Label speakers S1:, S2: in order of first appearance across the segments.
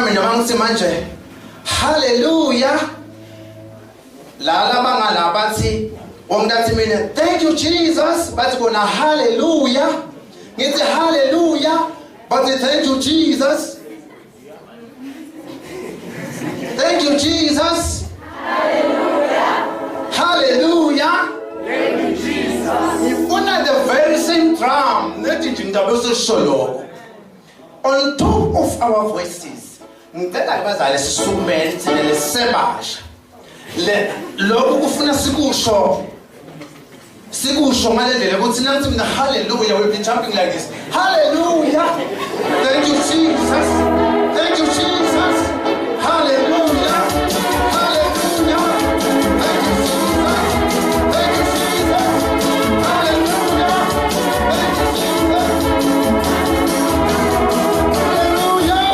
S1: Mina mangithi manje hallelujah, la bangala bathi wonke mina thank you Jesus, bathi kona hallelujah. Ngithi hallelujah, bathi thank you Jesus. Thank you Jesus.
S2: Hallelujah.
S1: Hallelujah.
S2: Thank you Jesus.
S1: Ngifuna the very same drum nethi nje indaba esisho lokho. On top of our voices. Ngicela abazali sisukumele thina lesebasha. Le lokhu kufuna sikusho ngale ndlela ukuthi nangithi mina hallelujah, we'll be jumping like this. Hallelujah. Thank you Jesus. Thank you Jesus. Hallelujah. Hallelujah. Thank you Jesus. Thank you Jesus. Hallelujah. Thank you Jesus. Hallelujah.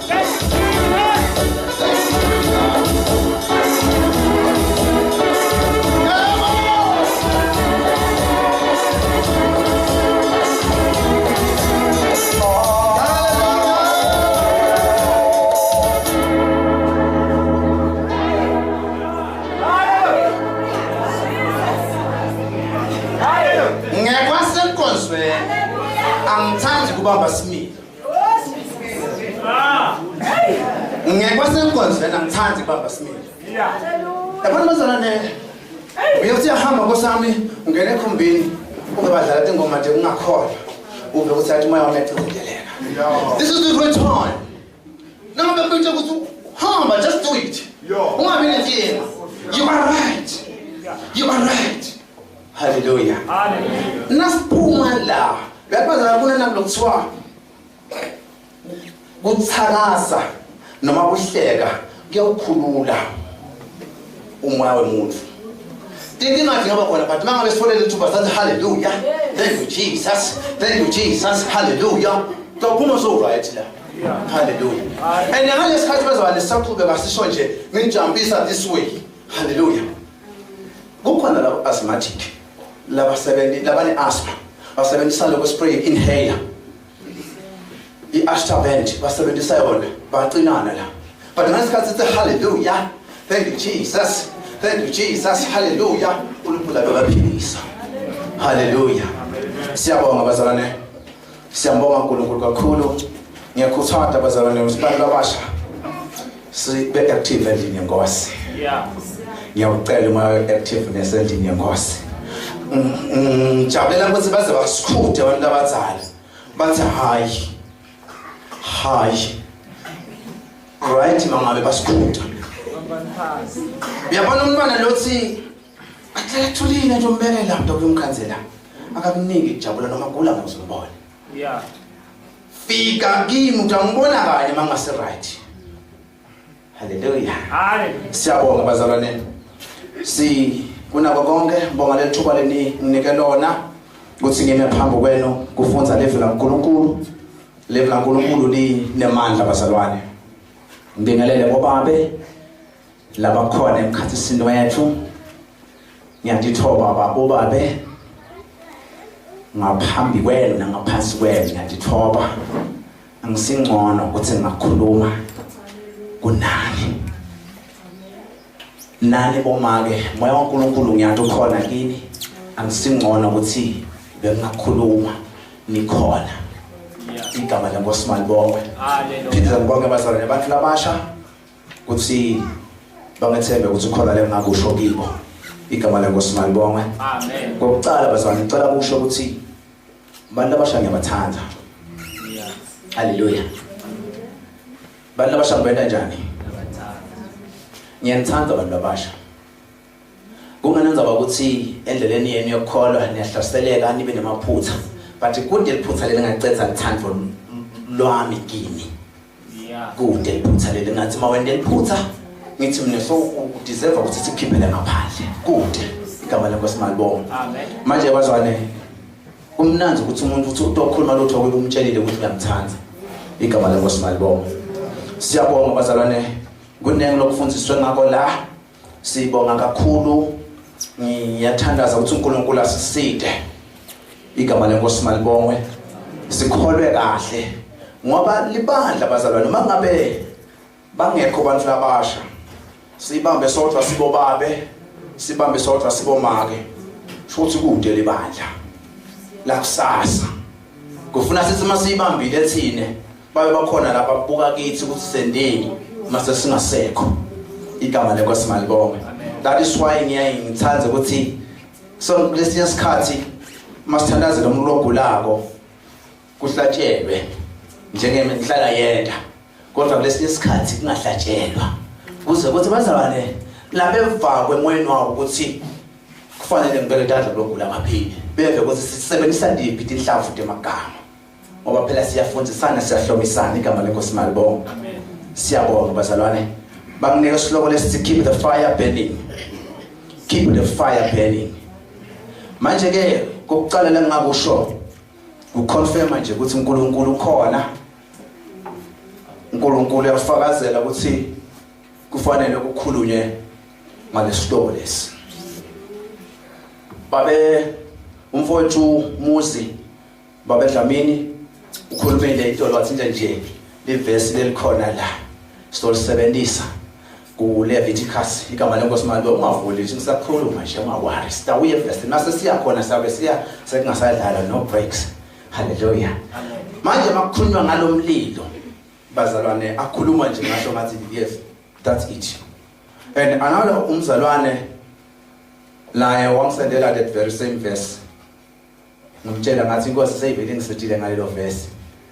S2: Thank you Jesus.
S1: Thank you Jesus. Come on.
S2: Hallelujah.
S1: Ngekwasenkonzweni angithandi kubamba similo. Ngekwasenkonzweni angithandi kubamba similo.
S2: Yeah.
S1: Yabona bazalwane, uyothi uyahamba nkosami, ungena ekhumbini uke badlala tingoma nje ungakholwa, uve ukuthi athi umoya wami uyacindezeleka. This is the right time. Noma bekuthi ukuthi hamba, just do it. Ungabi nenkinga. You are right. You are right. Hallelujah.
S2: Hallelujah.
S1: Nasiphuma la, uyabazana kunenami lokuthiwa kuthakasa noma kuhleka kuyawukhulula umoya wemuntu. Tinkinga ngaba khona, but mangabe sitholele ithuba sathi hallelujah, thank you Jesus, thank you Jesus, hallelujah. Kuphuma so right la. Hallelujah. And ngalesikhathi bazalwane sisaqhubeka sisho nje ngijumpisa this way. Hallelujah. Kukhona labo asthmatic labasebenzi labane asthma basebenzisa lokho spray inhaler, i-Asthavent basebenzisa yona, bacinana la, but ngesikhathi sithi hallelujah, thank you Jesus, thank you Jesus, hallelujah, uNkulunkulu abebaphilisa. Hallelujah. Siyabonga bazalwane, siyambonga uNkulunkulu kakhulu. Ngiyakhuthaza bazalwane abantu abasha sibe active endlini yenkosi. Ngiyawucela uma activeness endlini yenkosi. Ngijabulela ukuthi baze basikhuthe abantu abadala bathi hayi hayi right, mangabe basikhutha. Uyabona umntwana lothi athulile nje umbeke lapho kuyomkhanzela akakuniki kujabula noma gula ngokuzombona. Fika kimi utangibona kanye mangase right. Hallelujah.
S2: Hallelujah.
S1: Siyabonga bazalwane. Si kunako konke ngibonga lethuba leni nginike lona ukuthi ngime phambi kwenu kufunza live laNkulunkulu. Live laNkulunkulu linemandla bazalwane. Ngibingelele bobabe labakhona emkhathisini wethu. Ngiyadithoba babobabe ngaphambi kwenu nangaphansi kwenu, ngiyadithoba. Angisingcono ukuthi ngingakhuluma kunani. Nani bomake, moya waNkulunkulu ngiyathi ukhona kini. Angisingcono ukuthi bengingakhuluma nikhona. Igama lenkosi malibongwe.
S2: Hallelujah.
S1: Phinde ngibonge bazalwane abantu labasha ukuthi bangethembe ukuthi khona lengakusho kibo. Igama lenkosi malibongwe.
S2: Amen.
S1: Ngokucala bazalwane ngicela kusho ukuthi abantu abasha ngiyabathanda. Hallelujah. Abantu abasha ngibenda njani? Ngiyanithanda abantu abasha. Kunganenza ukuthi endleleni yenu yokukholwa niyahlaseleka nibe namaphutha, but kude liphutha leli ngacetha lithando lwami kini. Kude liphutha leli ngathi mawende liphutha ngithi mina so udeserve ukuthi sikukhiphele ngaphandle. Kude igama lenkosi malibonga.
S2: Amen.
S1: Manje bazwane kumnandi ukuthi umuntu uthi utokhuluma lutho kube umtshelile ukuthi uyamthanda. Igama lenkosi malibonga. Siyabonga bazalwane, kuningi lokufundiswe ngako la. Sibonga kakhulu. Ngiyathandaza ukuthi uNkulunkulu asiside. Igama lenkosi malibongwe. Sikholwe kahle ngoba libandla bazalwane mangabe Bangekho abantu labasha. Sibambe sodwa sibobabe, sibambe sodwa sibomake. Shuthi kude libandla. La kusasa. Kufuna sithi masiyibambile thine babe bakhona lapha buka kithi ukuthi sendeni mase singasekho. Igama lenkosi malibonge. That is why ngiyaye ngithanda ukuthi so kulesinye isikhathi masithandazela umuntu ogulako kuhlatshelwe njengenhlala yenda kodwa kulesinye isikhathi kungahlatshelwa kuze kuthi bazalwane labevakwe emoyeni wabo ukuthi kufanele ngibeke tandla kulogula ngaphile beve ukuthi sisebenzisa liphi tinhlamvu temagama ngoba phela siyafundisana siyahlomisana igama lenkosi malibonga siyabonga bazalwane banginike isihloko lesithi keep the fire burning keep the fire burning manje ke kokuqala lengingakusho uconfirma nje ukuthi uNkulunkulu ukhona uNkulunkulu uyafakazela ukuthi kufanele kukhulunywe ngalesihloko lesi babe umfowethu Muzi babe Dlamini ukhulumile itolo wathi nje nje livesi lelikhona la sizolisebenzisa ku-Leviticus igama lenkosi manje ungavuli nje ngisakhuluma nje ungawari sitawuye evesini mase siya khona sabe siya sekungasadlalwa no breaks haleluya manje makukhulunywa ngalomlilo bazalwane akhuluma nje ngasho ngathi yes that's it and another umzalwane naye wangisendela that very same verse ngimtshela ngathi inkosi seyivele ingisithile ngalelo verse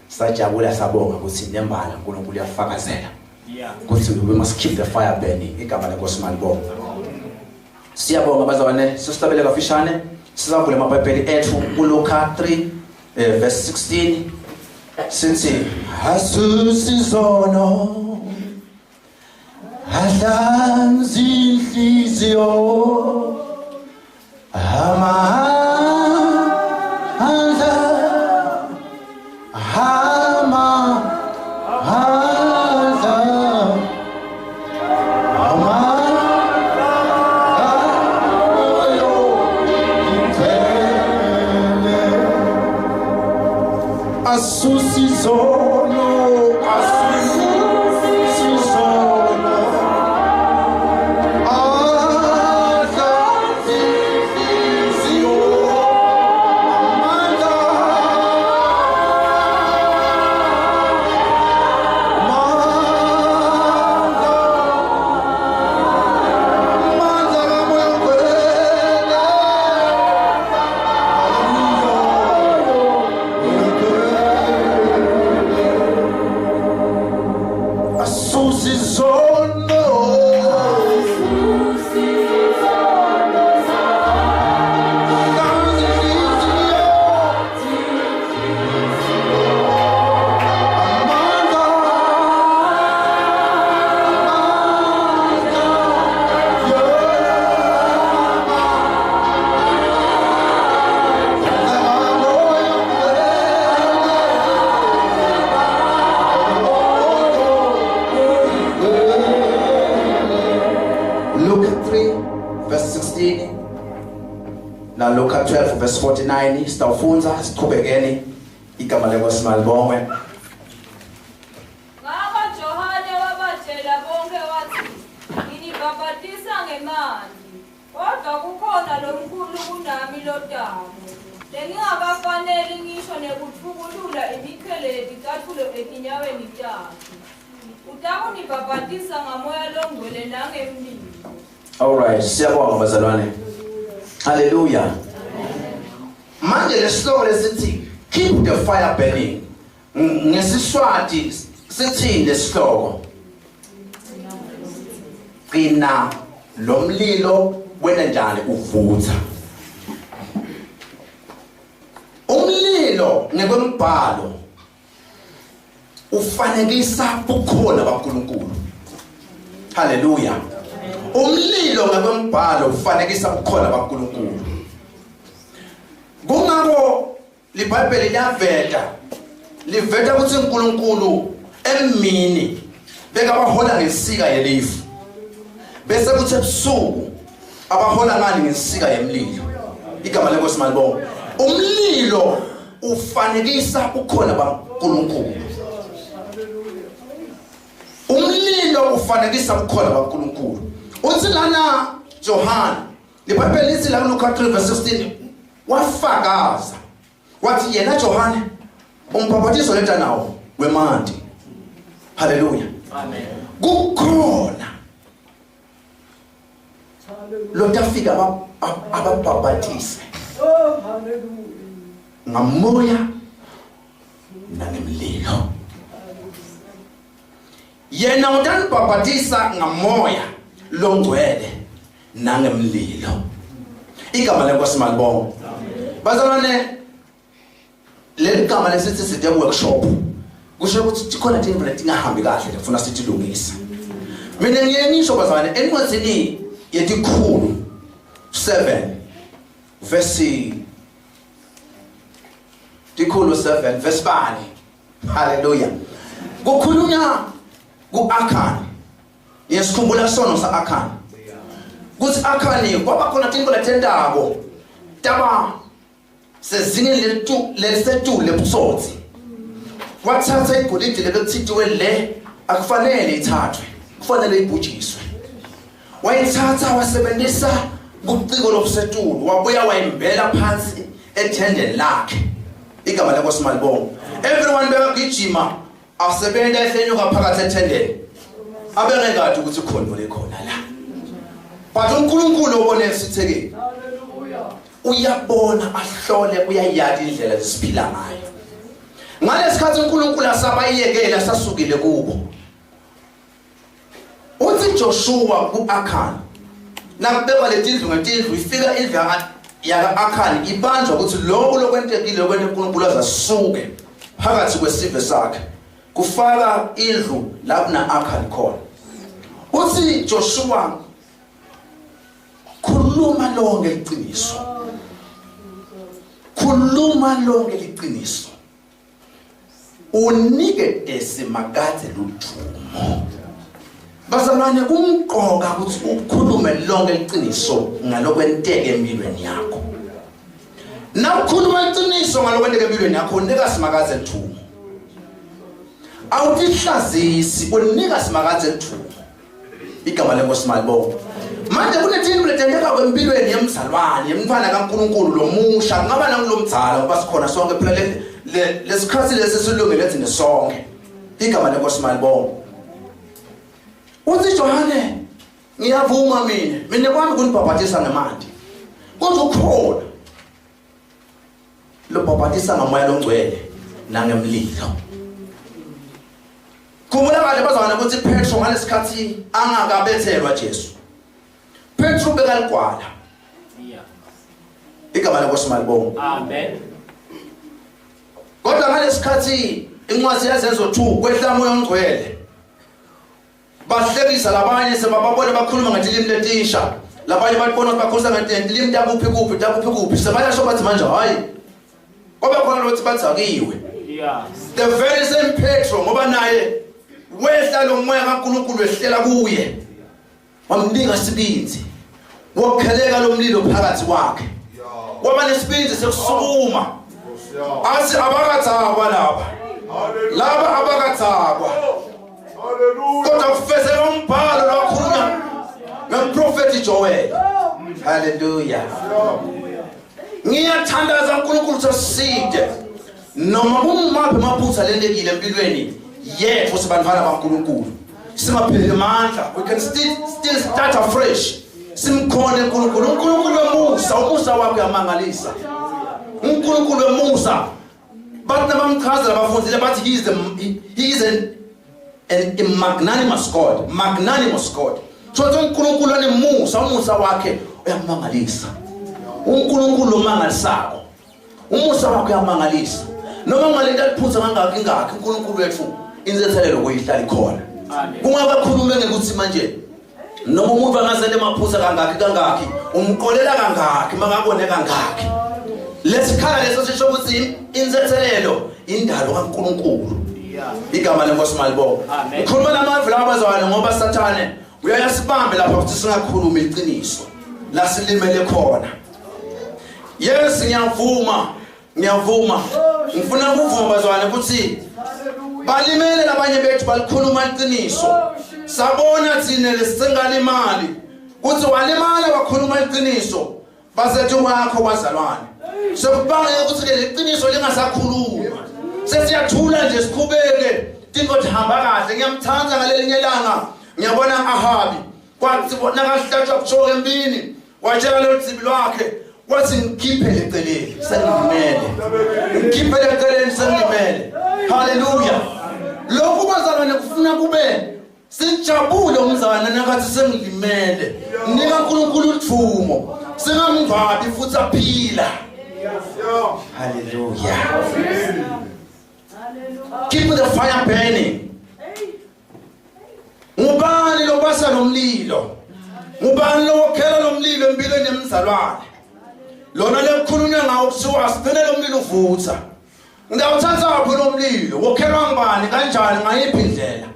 S1: sajabula sabonga ukuthi nembala uNkulunkulu uyafakazela ukuthi we must keep the fire burning igama lenkosi malibonga siyabonga bazalwane sesihlabele kafishane sizavula amabhayibheli ethu kuLuka 3 eh, verse 16 sithi asusizono ahlanza inhliziyo amandla amandla amandla ayo ithele asusizono asusizono ahlanzisiyo amandla amandla amandla kaMoya oNgcwele Asusizono Luke 3 verse 16 na Luka 12 verse 49 sitawufunza siqhubekeni igama lenkosi malibongwe
S3: Ngakho Johane wabatshela bonke wathi, Nginibhabhatisa ngemanzi, kodwa kukhona lomkhulu kunami lotako, lengingakafaneli ngisho nekutfukulula imiqhele yeticatfulo etinyaweni takhe. Utakunibhabhatisa ngaMoya loNgcwele nangemlilo.
S1: All right, siyabonga bazalwane. Hallelujah. Manje lesihloko lesithi keep the fire burning. Ngesiswati sithini lesihloko? Qina lo mlilo wena njani uvutha. Umlilo ngekwembhalo ufanekisa ubukhona baNkulunkulu. Haleluya. Umlilo ngekwembhalo ufanekisa ubukhona baNkulunkulu. Kungako liBhayibheli liyaveta liveta ukuthi uNkulunkulu emini bekabahola ngensika yelifu bese kuthi ebusuku abahola ngani ngensika yemlilo igama lenkosi malibonga umlilo ufanekisa ukhona baNkulunkulu umlilo Umlilo ufanekisa ubukhona baNkulunkulu. Uthi lana Johane, iBhayibheli lithi la kuLuka 3 verse 16 wafakaza wathi yena Johane umbhaphathiso leta nawo wemanti. Haleluya.
S2: Amen.
S1: Kukhona lotafika ababhabhatise
S2: Oh, hallelujah.
S1: ngamoya nangemlilo. Yena utanibhabhatisa ngamoya longcwele nangemlilo. Igama lenkosi malibonga. Bazalwane, leli gama lesithi side workshop kusho ukuthi khona tintfo letingahambi kahle lefuna sithi lungisa. Mina ngiye ngisho bazalwane, encwadzini yetikhulu 7 verse tikhulu 7 verse bani, haleluya, kukhulunywa ku-Akhani. Ngiyasikhumbula sono sa-Akhani, kuthi Akhani kwaba khona tintfo letentako taba sezingeni lelisetulu lebutsotsi. Wathatha igolide lelithitiwe le akufanele ithathwe, kufanele ibhujiswe. Wayithatha wasebenzisa buciko lobusetulu, wabuya wayimbela phansi ethendeni lakhe. Igama lenkosi malibonga. Everyone bekagijima asebenza ehlenyuka phakathi ethendeni, abengekade ukuthi khona le khona la, but uNkulunkulu obone esithekeni uyabona, ahlole, uyayadi indlela lesiphila ngayo. Ngalesikhathi uNkulunkulu asabayekela sasukile kubo. Uthi Joshua kuAkhan, nakubekwa letindlu ngetindlu, ifika indlu yaka-Akhani ibanjwa ukuthi lokhu lokwentekile lokwente uNkulunkulu azasuke phakathi kwesive sakhe, kufaka indlu la kuna-Akhani khona. Uthi Joshua, khuluma lonke iqiniso, khuluma lonke iqiniso, unike Simakadze ludumo. Bazalwane, kumqoka ukuthi ukhulume lonke iqiniso ngalokwenteke empilweni yakho. Nawukhuluma iqiniso ngalokwenteke empilweni yakho, unika Simakadze ludumo, awutihlazisi, unika Simakadze ludumo. Igama lenkosi malibonga. Manje kunethinto letenteka kwempilweni yemzalwane, yemntwana kaNkuluNkulu lomusha, kungaba nangulomdzala, ngoba sikhona sonke phela lesikhathi lesi silungele thina sonke. Igama lenkosi malibonga. Uthi Johane, ngiyavuma mina kwami kunibhabhatisa ngemanti, kodwa ukhona lobhabhatisa ngamoya longcwele nangemlilo. Khumbula kahle bazalwane ukuthi Petro ngalesikhathi angakabethelwa Jesu, Petro bekaligwala. Igama lenkosi malibonga.
S2: Amen.
S1: Kodwa ngalesikhathi incwadi yazenzo 2 kwehla moya ongcwele, bahlekisa labanye sebababona bakhuluma ngetilimi letisha, labanye balibona ukuthi bakhulisa ngetilimi takuphi kuphi takuphi kuphi, sebayasho bathi manje hayi kwaba khona lokuthi badzakiwe. The very same Petro, ngoba naye wehla lo moya kaNkulunkulu wehlela kuye, wamnika sibindi, wokheleka lo mlilo phakathi kwakhe, waba nesibindi sekusukuma athi abakathakwa laba, laba abakathakwa, kodwa kufezeka umbhalo lowakhulunywa ngemprofethi Joel. Haleluya. Ngiyathandaza uNkulunkulu ukuthi aside noma kumaphi amaphutha lentekile empilweni yethu sibantwana baNkulunkulu, singapheleli amandla. We can still start afresh, simkhone uNkulunkulu. uNkulunkulu wemusa, umusa wakhe uyamangalisa. uNkulunkulu wemusa, bathi nabamchazela abafundile bathi he is an magnanimous God, magnanimous God. So uNkulunkulu onemusa, umusa wakhe uyamangalisa. uNkulunkulu omangalisako, umusa wakhe uyamangalisa. Noma ungalento aliphutha kangaki ngakhi, uNkulunkulu wethu insethelelo kuyihlala ikhona. Kungakakhulume ngekuthi manje noma umuntu angazele emaphutha kangaki kangaki, umqolela kangaki makakone kangaki. Lesikhala leso sisho ukuthi insethelelo indalo kaNkulunkulu. Igama lenkosi malibonga. Ngikhuluma namave laba bazalwane ngoba Sathane uyayasibambe lapha ukuthi singakhulumi iqiniso la silimele khona. Yes, ngiyavuma, ngiyavuma, ngifuna ukuvuma bazalwane ukuthi balimele labanye bethu, balikhuluma iqiniso. Sabona thina lesingalimali kuthi walimala wakhuluma iqiniso basethi wakho bazalwane. Sekubangeke ukuthi ke leqiniso lingasakhuluma. Sesiyathula nje sikhubeke tinto tihamba kahle. Ngiyamthanda ngalelinye ilanga ngiyabona Ahabi kwathi bona kahlatshwa kuthiwa empini watshela lolu dzibi lwakhe wathi ngikhiphele eceleni sengilimele, ngikhiphele eceleni sengilimele. Haleluya! Lokhu bazalwane kufuna kube sijabule umzalwane nakathi sengilimele, nika uNkulunkulu uthumo, singamngcwabi futhi aphila. Haleluya! Keep the fire burning. Ngubani lobasa lomlilo? Ngubani lowokhela lomlilo empilweni yemzalwane? Lona lekukhulunywa ngawo kuthiwa sigcine lo mlilo uvutha. Ngiyawuthatha phi lo mlilo? Wokhelwa ngubani kanjani ngayiphi indlela?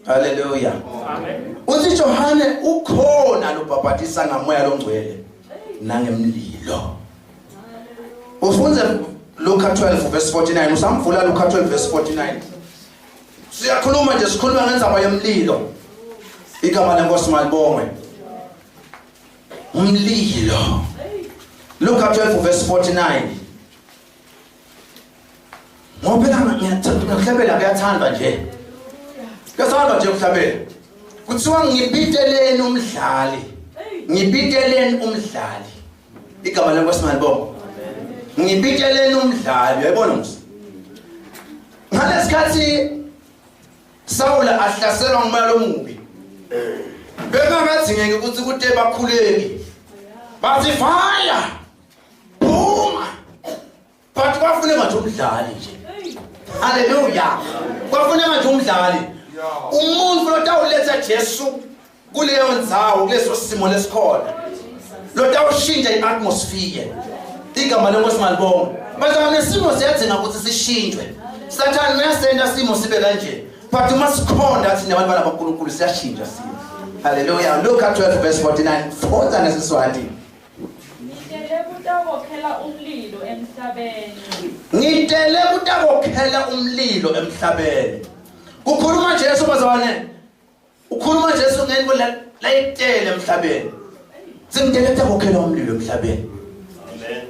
S1: Haleluya. Amen. Uthi Johane ukhona lobhabhatisa ngamoya longcwele nangemlilo. Ufunze Luka 12 verse 49 usamvula Luka 12 verse 49. Siyakhuluma nje sikhuluma ngendzaba yomlilo. Igama lenkosi malibongwe. Umlilo. Luka 12 verse 49. Ngoba phela ngiyathanda ukuhlabela kuyathandwa nje. Kuyathandwa nje ukuhlabela. Kuthiwa ngibiteleni umdlali. Ngibiteleni umdlali. Igama lenkosi malibongwe. Ngibiteleni umdlali, uyayibona mse. Ngalesikhathi Sawula ahlaselwa ngumoya lomubi. Bekangadzingeki ukuthi kute bakhuleki. Bathi fire. Phuma. But kwafuneka nje umdlali nje. Haleluya. Kwafuneka nje umdlali. Umuntu lotawuletha Jesu kuleyo ndzawo kuleso simo lesikhona lotawushintsha i-atmosphere. Igama lenkosi malibonga. Bazalwane nesimo siyadzinga ukuthi sishintshwe. Sathane uyasenta simo sibe kanje. But uma sikhonda thina abantwana baNkulunkulu siyashintsha simo. Hallelujah. Luka 12 verse 49. Fundza ngesiswati.
S3: Ngitele kutakokhela umlilo emhlabeni.
S1: Ngitele kutakokhela umlilo emhlabeni. Kukhuluma Jesu bazalwane. Ukhuluma Jesu ngento layitele emhlabeni. Sengitele kutakokhela umlilo emhlabeni. Amen.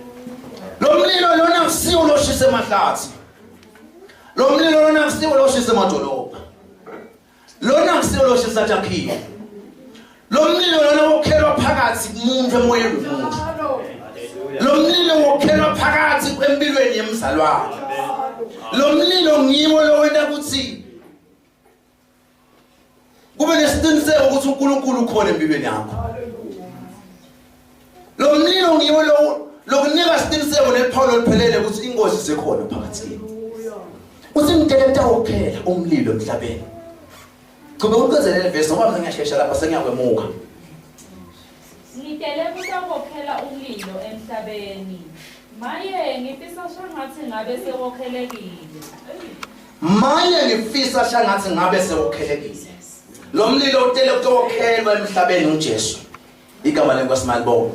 S1: Lo mlilo lona kusiwo loshisa emahlathi. Lo mlilo lona kusiwo loshisa emadolobha. Lona kusiwo loshisa takhiwo. Lo mlilo lona wokhelwa phakathi kumuntu emoyeni womuntu. Lo mlilo wokhelwa phakathi empilweni yemzalwane. Lo mlilo ngiwo lowenta ukuthi kube nesiqiniseko ukuthi uNkulunkulu ukhona empilweni yakho. Lo mlilo ngiwo lo lokunika isiqiniseko nephawu oluphelele ukuthi inkosi isekhona phakathi kini. Uthi ngitele kuphela umlilo emhlabeni. Qhubeka uqedzelele verse ngoba mina ngiyashesha lapha sengiyakwemuka.
S3: Ngitele kutakokhela umlilo emhlabeni. Maye ngifisa shangathi ngabe sewokhelekile.
S1: Maye ngifisa shangathi ngabe sewokhelekile. Lo mlilo utele kutokhelwa emhlabeni uJesu. Igama lenkosi malibonge.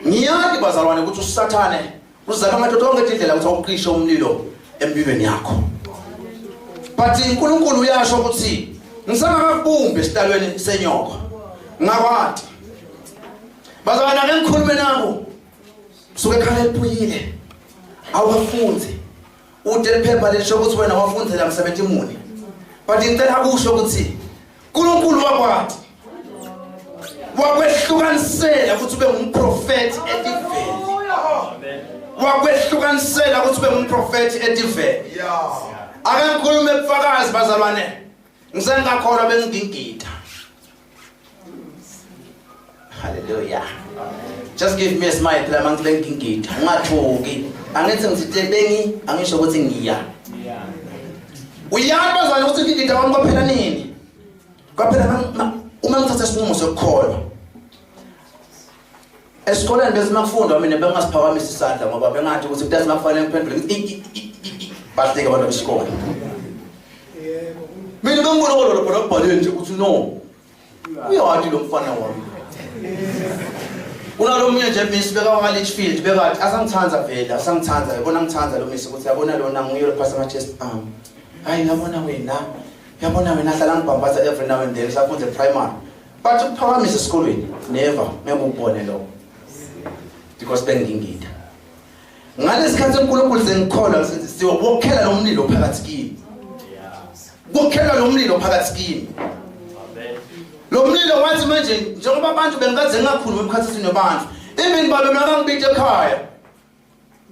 S1: Ngiyati bazalwane ukuthi uSathane uzama ngathi tonke indlela ukuthi awuqishe umlilo empilweni yakho. But uNkulunkulu uyasho ukuthi ngisangakakubumbi esihlalweni senyoko. Ngakwati. Bazalwane ake ngikhulume nabo. Suke ekhala eliphuyile. Awukafunzi. Ude liphepha lisho ukuthi wena wafundzela msebenzi muni. But ngicela kusho ukuthi uNkulunkulu wakwati wakwehlukanisela ukuthi ube ngumprofeti etiveni. Wakwehlukanisela ukuthi ube ngumprofeti etiveni. Ake ngikhulume ubufakazi bazalwane. Ngisengakholwa bengigigida. Hallelujah. Just give me a smile phela mangithi bengigigida. Ungathuki. Angithi ngithi bengi angisho ukuthi ngiya. Uyani bazalwane ukuthi ngigida kwami kwaphela nini? Kwaphela uma ngithatha isinqumo sokukholwa. Esikoleni bese makufundwa mina bengasiphakamisa isandla ngoba bengathi ukuthi kutathi makufanele ngiphendule ngithi bahleke abantu besikole. Mina bengibona kodwa lapho nakubhaleni nje ukuthi no. Uyawati lo mfana wami. Kunalomunye nje miss beka waka Litchfield bekathi asangithanda vele asangithanda yabona ngithanda lo miss ukuthi yabona lona nguye lophasa ama chest arm. Hayi yabona wena. Yabona wena hlala ngibhambaza every now and then safunde primary. But ukuphakamisa esikolweni never ngeke ukubone lokho. Because bengingida. Ngalesikhathi uNkulunkulu sengikholwa sithi siyobokhela lo mlilo phakathi kimi. Kokhela lo mlilo phakathi kimi.
S4: Amen.
S1: Lo mlilo wathi manje njengoba abantu bengikade ngingakhulumi emkhathini nobantu. Even babe makangibita ekhaya.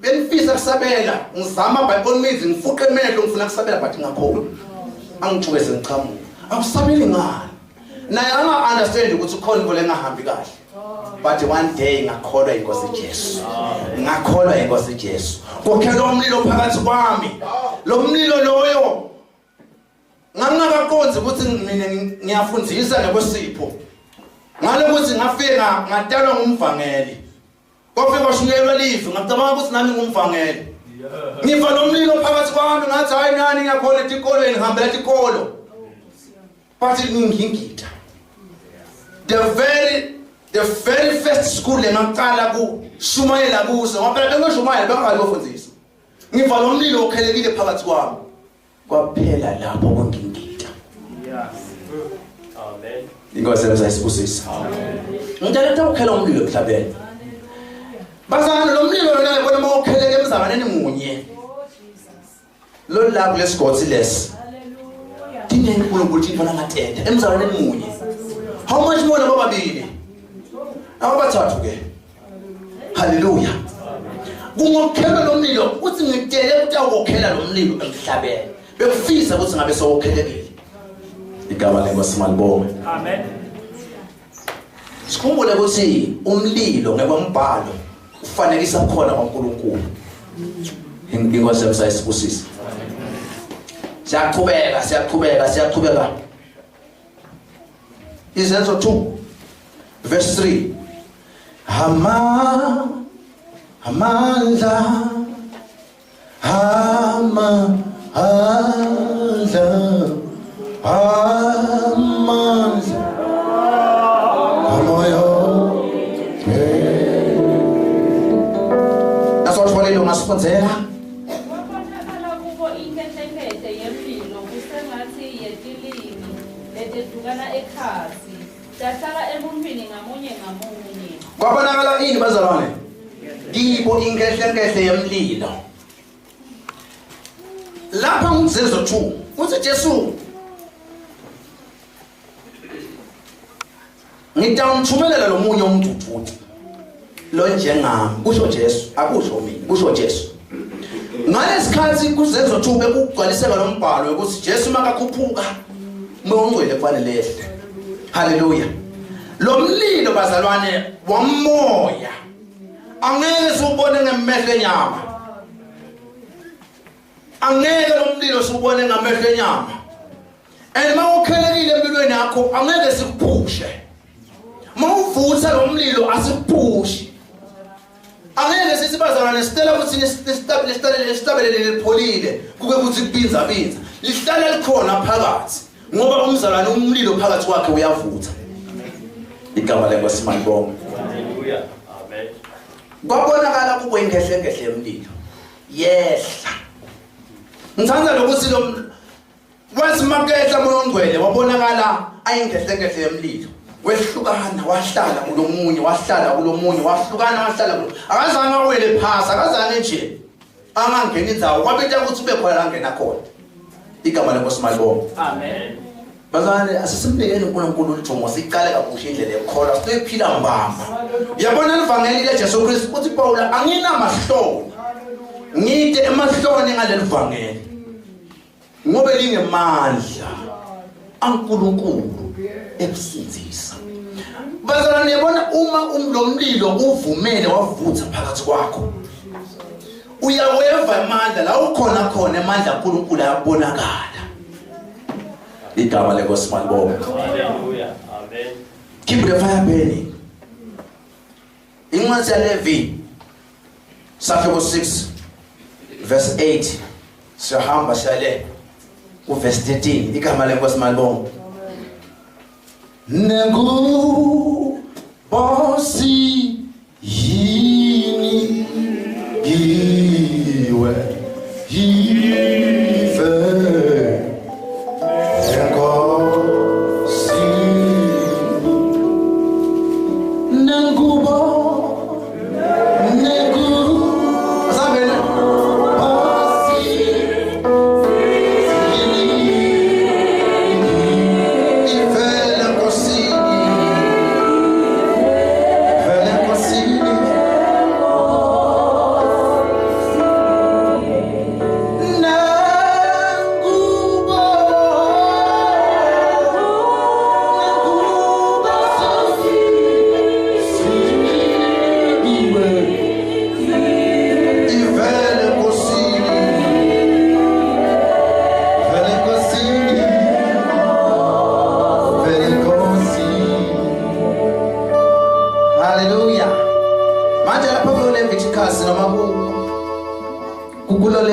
S1: Bengifisa kusabela, ngizama by all means ngifuqe emehlo ngifuna kusabela but ngakhona. Angithuke sengichamuka. Awusabeli ngani? Naye anga understand ukuthi khona into lengahambi kahle. But one day ngakholwa inkosi Jesu. Ngakholwa inkosi Jesu. Kokhela umlilo phakathi kwami. Lo mlilo loyo ngangingakaqondi ukuthi mina ngiyafundisa ngokwesipho. Ngalokuthi ngafika ngatalwa ngumvangeli. Kwafika kwashunyelwa live ngacabanga ukuthi nami ngumvangeli. Ngiva lo mlilo phakathi kwami ngathi hayi nani ngiyakholwa etikolweni ngihambela etikolo. But ngingingida. The very first school engaqala kushumayela kuso ngoba phela bengishumayela bengingayofundisa. Ngiva lo mlilo okhelekile phakathi kwami. Kwaphela lapho kungingida.
S4: Yes. Amen.
S1: Inkosi yami isibusisa. Ngicela ukukhela umlilo emhlabeni. Bazalwane lo mlilo lona yabona uma ukheleke emzalwaneni munye.
S3: Oh Jesus.
S1: Lo la kulesigodi lesi.
S3: Hallelujah.
S1: Tinengi uNkulunkulu thina langatenda emzalwaneni munye. How much more labo babili? Abathathu ke. Hallelujah. Kungokhela lo mlilo uthi ngitele ukuthi awukokhela lo mlilo emhlabeni. Bekufisa ukuthi ngabe sowokhelekile. Igama lenkosi malibongwe.
S4: Amen.
S1: Sikhumbule ukuthi umlilo ngekwembhalo ufanekisa khona kwaNkuluNkulu. Inkosi yami isibusise. Siyaqhubeka, siyaqhubeka, siyaqhubeka. Izenzo 2 verse 3. Hama amandla hama amandla amandla amoya. Nasotholile ungasifundzela.
S3: Kwabonakala kubo inkehlekehle yemlilo kusengathi yetilimi letehlukana ekhatsi tahlala emuntwini ngamunye ngamunye.
S1: Kwabonakala ini bazalwane? Kibo inkehlekehle yemlilo. Lapha ngumzezo 2 uthi Jesu ngitawumthumelela lo munye umduduzi lo njengami, kusho Jesu, akusho mina, kusho Jesu. Ngalesikhathi kuzenzo 2 bekugcwaliseka lo mbhalo ukuthi Jesu makakhuphuka umoya ongcwele kufanele ehle. Haleluya. Lo mlilo bazalwane wamoya angeke siwubone ngemehlo enyama. Angeke lo mlilo siwubone ngamehlo enyama. And mawukhelekile empilweni yakho angeke sikuphushe. Mawuvutha lo mlilo asikuphushi. Angeke sithi bazalwane sicela ukuthi nisitabelele lipholile kube kuthi kubinza binza. Lihlala likhona phakathi ngoba umzalwane umlilo phakathi kwakhe uyavutha. Igama lenkosi malibongwe.
S4: Hallelujah. Amen.
S1: Kwabonakala kubo inkehlenkehle yemlilo. Yehla. Ngithanda lokuthi lo wathi makehla moya ongcwele wabonakala ayinkehlenkehle yemlilo. Wehlukana wahlala kulomunye, wahlala kulomunye, wahlukana wahlala kulo. Akazange awele phasi, akazange nje angangena indzawo. Kwabita ukuthi ube khona la ngena khona. Igama lenkosi malibongwe.
S4: Amen.
S1: Bazalwane asisimnikeni uNkulunkulu udumo siqale kabusha indlela yokukholwa siphila mbamba. Yabona livangeli leJesu Kristu uthi Paul anginamahloni. Ngide emahloni ngaleli vangeli. Ngoba lingemandla aNkulunkulu ekusindzisa. Bazalwane yabona uma umlomlilo uvumele wavutha phakathi kwakho. Uyaweva amandla la ukhona khona amandla kaNkulunkulu ayabonakala. Igama lenkosi malibongwe.
S4: Hallelujah. Amen.
S1: Keep the fire burning. Incwadi yaLevi sahluko 6 verse 8 siyahamba siyale ku verse 13. Igama lenkosi malibongwe. Nengu bosi yini giwe yive.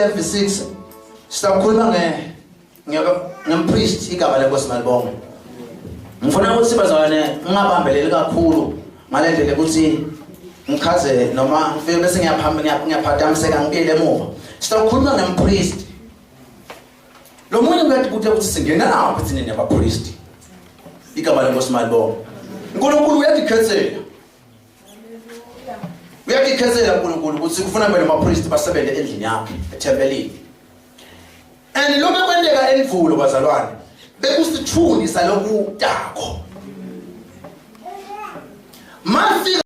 S1: Levi 6 sizakhuluma nge ngempriest igama lenkosi malibonge. Ngifuna ukuthi bazalwane ngingabambeleli kakhulu ngalendlela ukuthi ngichaze noma ngifike bese ngiyaphamba ngiyaphadamiseka ngibuyele emuva. Sizakhuluma ngempriest. Lo munye uyathi ukuthi singena lapho thina nabapriest. Igama lenkosi malibonge. uNkulunkulu uyazikhethela. Uyazikhethela uNkulunkulu ukuthi kufuna kube namapriest basebenze endlini yakhe ethempelini. And lokho kwenteka endvulo bazalwane bekusithuni salokutako. Mafika